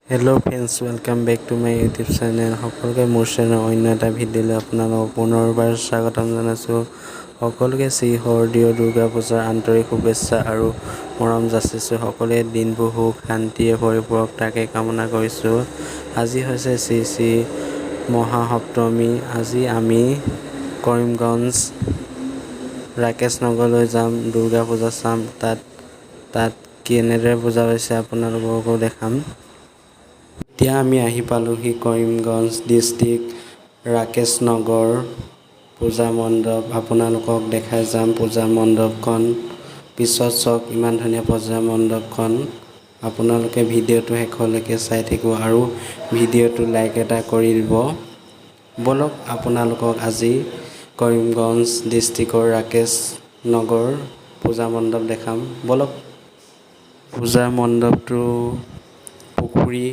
Hello friends, welcome back to my YouTube channel. সকলোকে মোৰ চেনেলৰ অন্য এটা ভিডিঅ'লৈ আপোনালোকক পুনৰবাৰ স্বাগতম জনাইছোঁ। সকলোকে শ্ৰী শাৰদীয় দুৰ্গা পূজাৰ আন্তৰিক শুভেচ্ছা আৰু মৰম যাচিছোঁ। সকলোৰে দিনবোৰ সুখ শান্তিৰে ভৰি পৰক, তাকে কামনা কৰিছোঁ। আজি হৈছে শ্ৰী শ্ৰী মহাসপ্তমী। আজি আমি কৰিমগঞ্জ ৰাকেশ নগৰলৈ যাম, দুৰ্গা পূজা চাম। তাত কেনেদৰে পূজা হৈছে আপোনালোককো দেখাম। এতিয়া আমি আহি পালোহি কৰিমগঞ্জ ডিষ্ট্ৰিক্ট ৰাকেশ নগৰ পূজা মণ্ডপ। আপোনালোকক দেখাই যাম পূজা মণ্ডপখন পিছত। চাওক, ইমান ধুনীয়া পূজা মণ্ডপখন। আপোনালোকে ভিডিঅ'টো শেষলৈকে চাই থাকিব আৰু ভিডিঅ'টো লাইক এটা কৰি দিব। ব'লক, আপোনালোকক আজি কৰিমগঞ্জ ডিষ্ট্ৰিক্টৰ ৰাকেশ নগৰ পূজা মণ্ডপ দেখাম। ব'লক। পূজা মণ্ডপটো পুখুৰী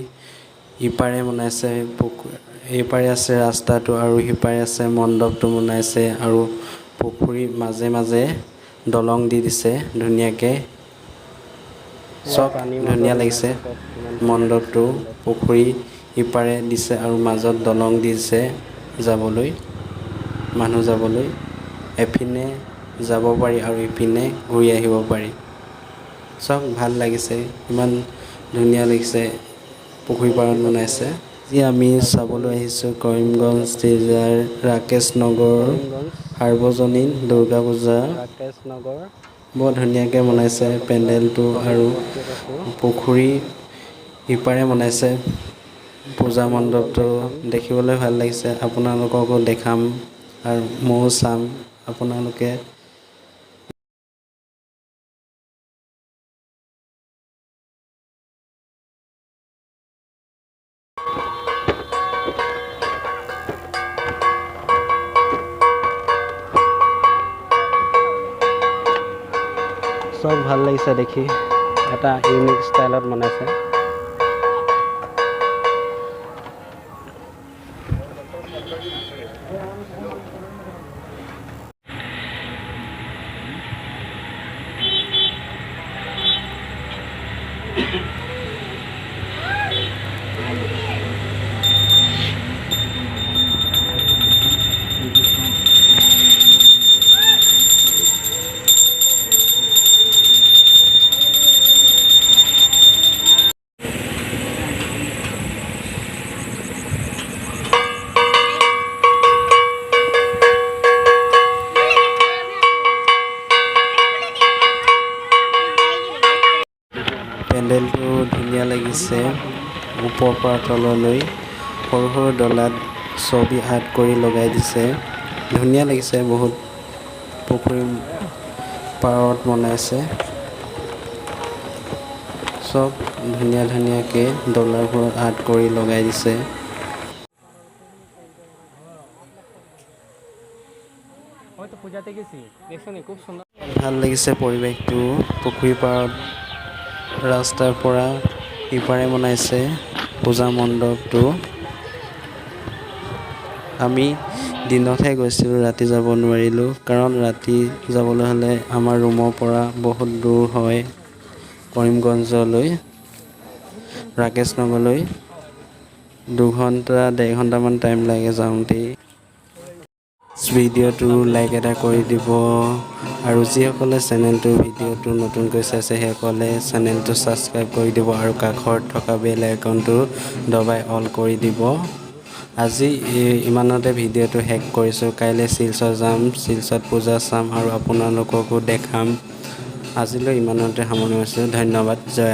ইপাৰে বনাইছে। এইপাৰে আছে ৰাস্তাটো আৰু সিপাৰে আছে মণ্ডপটো বনাইছে আৰু পুখুৰীৰ মাজে মাজে দলং দি দিছে ধুনীয়াকে। চব ধুনীয়া লাগিছে মণ্ডপটো। পুখুৰী ইপাৰে দিছে আৰু মাজত দলং দিছে যাবলৈ, মানুহ যাবলৈ। এপিনে যাব পাৰি আৰু ইপিনে ঘূৰি আহিব পাৰি। চব ভাল লাগিছে, ইমান ধুনীয়া লাগিছে। পুখুৰী পাৰত বনাইছে। আজি আমি চাবলৈ আহিছোঁ কৰিমগঞ্জ জিলাৰ ৰাকেশ নগৰ সাৰ্বজনীন দুৰ্গা পূজা। ৰাকেশ নগৰ। বৰ ধুনীয়াকৈ বনাইছে পেণ্ডেলটো আৰু পুখুৰী ইপাৰে বনাইছে। পূজা মণ্ডপটো দেখিবলৈ ভাল লাগিছে। আপোনালোককো দেখাম আৰু ময়ো চাম। আপোনালোকে চব ভাল লাগিছে দেখি, এটা ইউনিক ষ্টাইলত বনাইছে। পেণ্ডেলটো ধুনীয়া লাগিছে। ওপৰৰ পৰা তললৈ সৰু সৰু ডলাত ছবি আৰ্ট কৰি লগাই দিছে। ধুনীয়া লাগিছে বহুত। পুখুৰী পাৰত বনাইছে। চব ধুনীয়া ধুনীয়াকৈ ডলাবোৰত আৰ্ট কৰি লগাই দিছে। ওই তো পূজাতে গেছি, দেখছো নি? খুব সুন্দৰ। ভাল লাগিছে পৰিৱেশটো। পুখুৰী পাৰত ৰাস্তাৰ পৰা ইপাৰে বনাইছে পূজা মণ্ডপটো। আমি দিনতহে গৈছিলোঁ, ৰাতি যাব নোৱাৰিলোঁ, কাৰণ ৰাতি যাবলৈ হ'লে আমাৰ ৰুমৰ পৰা বহুত দূৰ হয় কৰিমগঞ্জলৈ, ৰাকেশ নগৰলৈ। 2 ঘণ্টা 1.5 ঘণ্টামান টাইম লাগে যাওঁতেই। ভিডিঅ'টো লাইক এটা কৰি দিব আৰু যিসকলে চেনেলটো ভিডিঅ'টো নতুনকৈ চাইছে, সেইসকলে চেনেলটো ছাবস্ক্ৰাইব কৰি দিব আৰু কাষত থকা বেল আইকনটো দবাই অল কৰি দিব। আজি ইমানতে ভিডিঅ'টো শেষ কৰিছোঁ। কাইলৈ শিলচৰ যাম, শিলচৰত পূজা চাম আৰু আপোনালোককো দেখাম। আজিলৈ ইমানতে সামৰণি মাৰিছোঁ। ধন্যবাদ, জয়